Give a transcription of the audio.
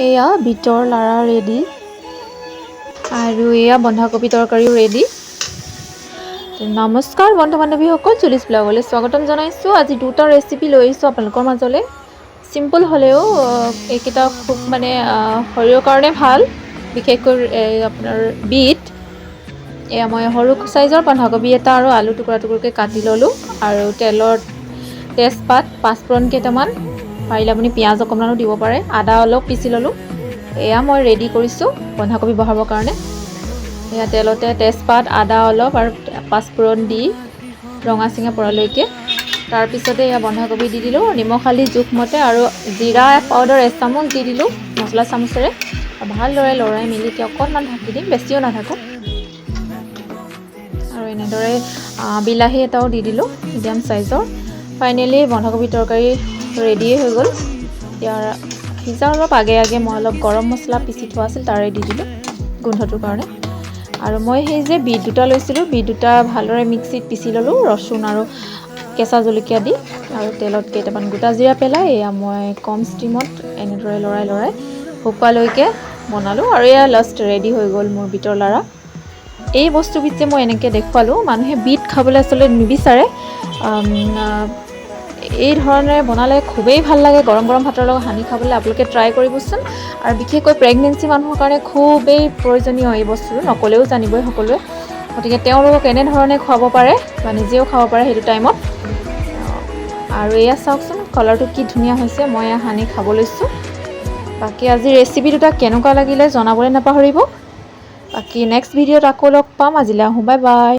এয়া বিটৰ লাৰা ৰেডি আৰু এয়া বন্ধাকবি তৰকাৰীও ৰেডি। নমস্কাৰ বন্ধু বান্ধৱীসকল, জুলিছ ব্লগলৈ স্বাগতম জনাইছোঁ। আজি দুটা ৰেচিপি লৈ আহিছোঁ আপোনালোকৰ মাজলৈ। চিম্পল হ'লেও এইকেইটা খুব মানে শৰীৰৰ কাৰণে ভাল, বিশেষকৈ এই আপোনাৰ বিট। এয়া মই সৰু চাইজৰ বন্ধাকবি এটা আৰু আলু টুকুৰা টুকুৰকৈ কাটি ল'লোঁ আৰু তেলত তেজপাত, পাঁচফোৰণ কেইটামান, পাৰিলে আপুনি পিঁয়াজ অকণমানো দিব পাৰে, আদা অলপ পিচি ল'লোঁ। এয়া মই ৰেডি কৰিছোঁ বন্ধাকবি বহাবৰ কাৰণে। এয়া তেলতে তেজপাত, আদা অলপ আৰু পাঁচফোৰণ দি ৰঙা চিঙা পৰালৈকে, তাৰপিছতে এয়া বন্ধাকবি দি দিলোঁ, নিমখ, হালধি জোখমতে আৰু জিৰা পাউডাৰ এচামুচ দি দিলোঁ মছলা চামুচেৰে। ভালদৰে লৰাই মেলি এতিয়া অকণমান ঢাকি দিম, বেছিও নাঢাকোঁ। আৰু এনেদৰে বিলাহী এটাও দি দিলোঁ মিডিয়াম চাইজৰ। ফাইনেলি বন্ধাকবি তৰকাৰী ৰেডিয়ে হৈ গ'ল। ইয়াৰ সিজাৰ অলপ আগে আগে মই অলপ গৰম মছলা পিচি থোৱা আছিল, তাৰে দি দিলোঁ গোন্ধটোৰ কাৰণে। আৰু মই সেই যে বিট দুটা লৈছিলোঁ, বিট দুটা ভালদৰে মিক্সিত পিচি ল'লোঁ ৰচুন আৰু কেঁচা জলকীয়া দি আৰু তেলত কেইটামান গোটা জিৰা পেলাই এয়া মই কম ষ্টিমত এনেদৰে লৰাই লৰাই শুকোৱালৈকে বনালোঁ। আৰু এয়া লাষ্ট ৰেডি হৈ গ'ল মোৰ বিটৰ লাৰা। এই বস্তুবিধ যে মই এনেকৈ দেখুৱালোঁ, মানুহে বিট খাবলৈ আচলতে নিবিচাৰে। এই ধৰণেৰে বনালে খুবেই ভাল লাগে গৰম গৰম ভাতৰ লগত সানি খাবলৈ। আপোনালোকে ট্ৰাই কৰিবচোন। আৰু বিশেষকৈ প্ৰেগনেঞ্চি মানুহৰ কাৰণে খুবেই প্ৰয়োজনীয় এই বস্তুটো, নক'লেও জানিবই সকলোৱে। গতিকে তেওঁলোকক এনেধৰণে খুৱাব পাৰে বা নিজেও খাব পাৰে সেইটো টাইমত। আৰু এয়া চাওকচোন, কালাৰটো কি ধুনীয়া হৈছে। মই এয়া সানি খাব লৈছোঁ। বাকী আজি ৰেচিপি দুটা কেনেকুৱা লাগিলে জনাবলৈ নাপাহৰিব। বাকী নেক্সট ভিডিঅ'ত আকৌ লগ পাম। আজিলৈ আহোঁ, বাই বাই।